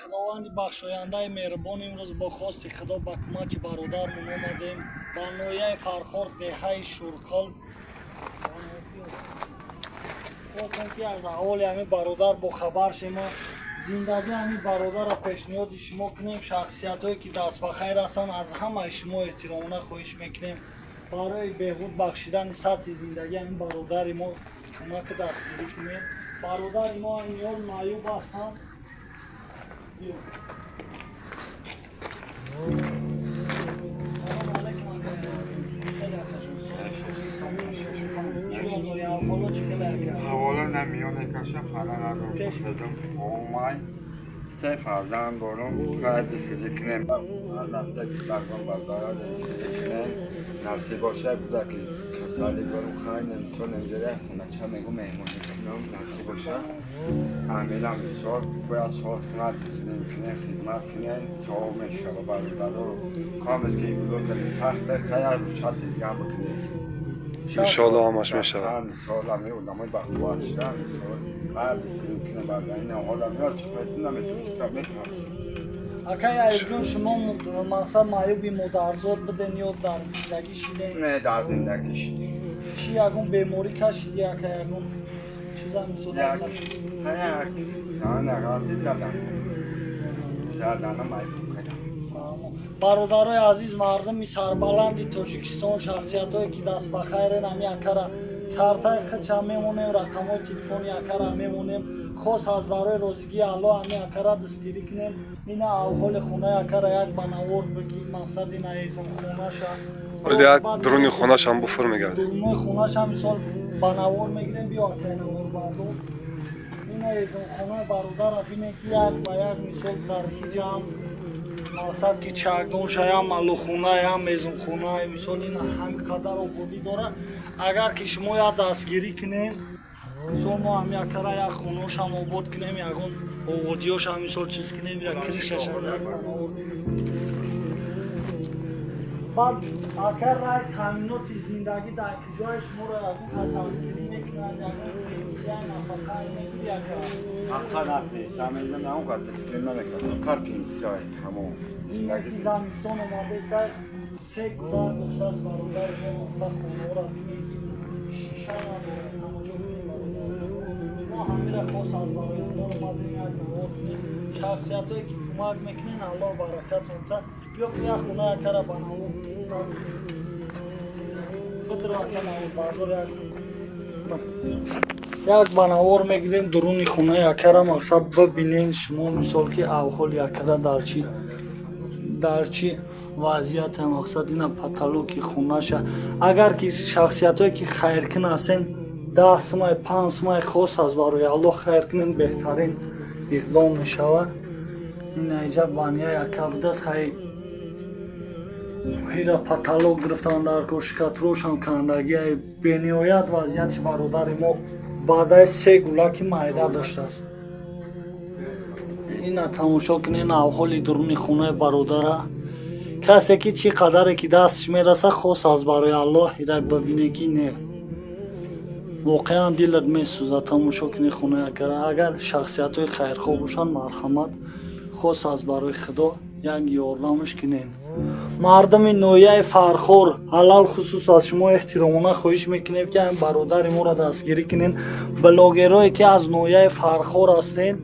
Худованди бахшояндаи меҳрубон, имрӯз бо хости Худо, ба кӯмаки бародармон омадем ба ноҳияи Фархор, деҳаи Шурқил. Хостем, ки аз аҳволи ҳамин бародар бохабар шема, зиндагии ҳамин бародарро пешниҳоди шумо кунем. Шахсиятҳое, ки дастбахайр ҳастанд, аз ҳамаи шумо эҳтиромона хоҳиш мекунем, барои беҳбуд бахшидани сатҳи зиндагии ҳамин бародари мо кӯмаку дастгирӣ кунем. Бародари мо айниҳол маъюб ҳастанд. Салом алейкум, ака. Ҳавола намиёне каша фала надорам. Омай се фарзанд дорам, хайр, дастгирӣ кунем, насиб кӯдакон бардора, дастгирӣ кунем, насиб боша. Кӯдаки касалӣ дорам, хайр, мисол инҷа як хонача мегӯ меҳмонӣ кунам, насиб боша. Амирам мисол бояд соз кунад, дастгирӣ кунем, хизмат кунем, савоб мешава. Бародаро комил ки блогери сахте, хайр, рӯчати дигам бикунем. Иншоалло, ҳамаш мешавад. Мисол ами одамои бақувват шуда, мисол баъд дастгирӣ кунем. Бардаини ҳола меояд, чиқаиста наметавониста, метарсам. Акай Аюбҷон, шумо мақсад маъюби модарзод буден ё дар зиндагӣ шидем? Не, дар зиндагӣ шидем. Чӣ, ягон беморӣ кашиди, ака, ягон чиза, мисол? Як нағалти задан заданам, айб кардам. Бародарои азиз, мардуми сарбаланди Тоҷикистон, шахсиятҳое, ки дастбахайрен, ҳами акара картаи хича мемонем, рақамҳои телефони акара мемонем. Хос аз барои розигии Аллоҳ ҳами акара дастгирӣ кунем. Ина авҳоли хонаи акара як ба навор бигӣ, мақсад ина эзмхонаша. Оли як дуруни хонашам буфур мегардем. Дурунои хонаша мисол ба навор мегирем. Биё, акай навор бардор. Ина эзмхонаи бародара бинем, ки як ба як мисол дар ҳиҷам мақсад ки чагдонша, ям малухона, ям мезунхона, мисол ин ҳами қадар ободӣ дорад. Агар ки шумо як дастгирӣ кунем, мисол мо ҳами якара як хоношам обод кунем, ягон ободиёшам мисол чиз кунем, як крышашам. Баъд, ака, рай таъминоти зиндагӣ дар куҷои шуморо ягон кас дастгирӣ мекунад, ягон пенсия, нафақа мегири, ака? Ақа, на пенсия мегирам, на он қадр дастгирӣ намекардам, фақат пенсия, тамом. Ки замистон омадеса, се кӯдак доштааст бародари мо. Мақсад хонаҳоро бинем, ки шиша надорад. Тамошо кунем, бародар. Мо ҳамира хос аз барои Аллоҳ омадем, як навор кунем. Шахсиятҳое, ки кӯмак мекунен, Аллоҳ баракатон та. Биё, ки як хона якара ба навор бидро, ака навор бардор. Як ба навор мегирем дуруни хонаи акара, мақсад бибинен шумо мисол, ки авҳоли акара дар чӣ вазъияте. Мақсад ина потолоки хонаша. Агар ки шахсиятҳое, ки хайркун ҳастен, 10 сумай, 5 сумай, хос аз барои Аллоҳ хайр кунен, беҳтарин иқдом мешавад. Ина иҷа банияи ака будааст. Хай, ира потолок гирифтан дар кор, штукатуркашам кандагиай. Бениҳоят вазъияти бародари мо баъдаи се гулаки майда доштааст. Ина тамошо кунен авҳоли дуруни хонаи бародара. Касе ки чӣ қадаре ки дасташ мераса, хос аз барои Аллоҳ, ира бибине, ки не, воқеан дилат месӯзад. Тамошо кунӣ хонаи акара. Агар шахсиятҳои хайрхоҳ бошанд, марҳамат, хос аз барои Худо як ёрдамаш кунен. Мардуми ноҳияи Фархор, алалхусус аз шумо эҳтиромона хоҳиш мекунем, ки ҳамин бародари моро дастгирӣ кунен. Блогерое, ки аз ноҳияи Фархор ҳастен,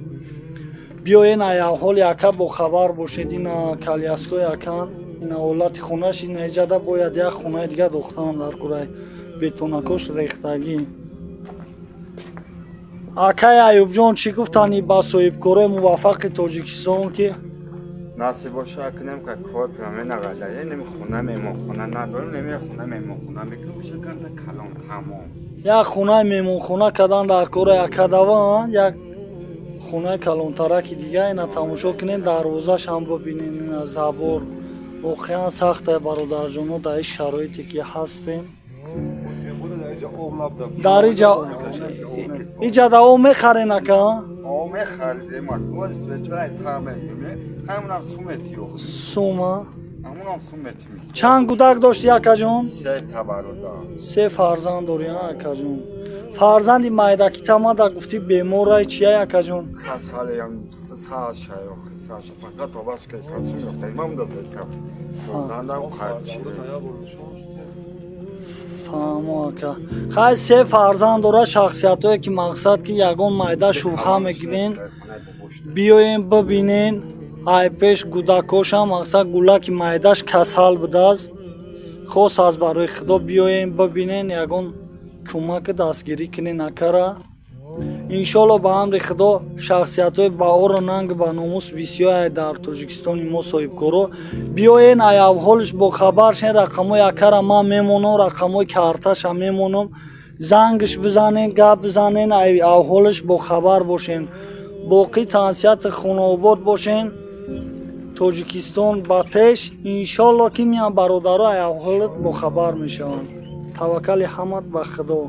биёен, ай авҳоли ака бохабар бошед. Ина коляскои акан, ина ҳолати хонаш. Ина иҷада бояд як хонаи дига дохтан дар курай, бетонакош рехтагӣ. Акай Аюбҷон, чӣ гуфтани ба соҳибкорои муваффақи Тоҷикистон, ки Насиб боша, кунем, ка кор пирамена ғалая, неми хона меҳмонхона надорем, неми хона меҳмонхона мекунем, боша карда калон, тамом. Як хонаи меҳмонхона кардан дар кора якадава, як хонаи калонтараки дига. Ина тамошо кунед, дарвозашам бибинед, ина забор. Воқеан сахте, бародарҷоно, дар ин шароите, ки ҳастем. Дар иҷа даво мехарен, ака? Об мехаридем, аквечаи тар мегирем, ҳамонам сумети. Сума. Амунам сум метим. Чанд кӯдак дошти, акаҷон? Се та, бародар. Се фарзанд дорӣ, а, акаҷон? Фарзанди майдакитамада гуфтӣ, беморай, чия, акаҷон? Касалеям саша охи саша фақат обаш ка сасум ёфта имам да зайсам. Дандам қайчи. Фаҳмо, ака. Хай, се фарзанд дора. Шахсиятое ки, мақсад, ки ягон майда шубҳа мекунен, биёем, бибинен. Ай пеш кӯдакошам, мақсад, гулаки майдаш касал будааст. Хос аз барои Худо биёем, бибинен, ягон кӯмаки дастгирӣ кунен акара. Иншолло, ба амри Худо, шахсиятҳои баору нанг ба номус бисёре дар Тоҷикистони мо, соҳибкоро. Биёен, ай авҳолиш бохабар шен. Рақамҳои акара ман мемонам, рақамҳои карташа мемонам, зангш бизанен, гап бизанен, ай авҳолиш бохабар бошем. Боқӣ тансиҳати хонаобод бошен. Тоҷикистон ба пеш! Иншолло, ки миям, бародаро ай авҳолат бохабар мешаванд. Таваккали ҳамат ба Худо.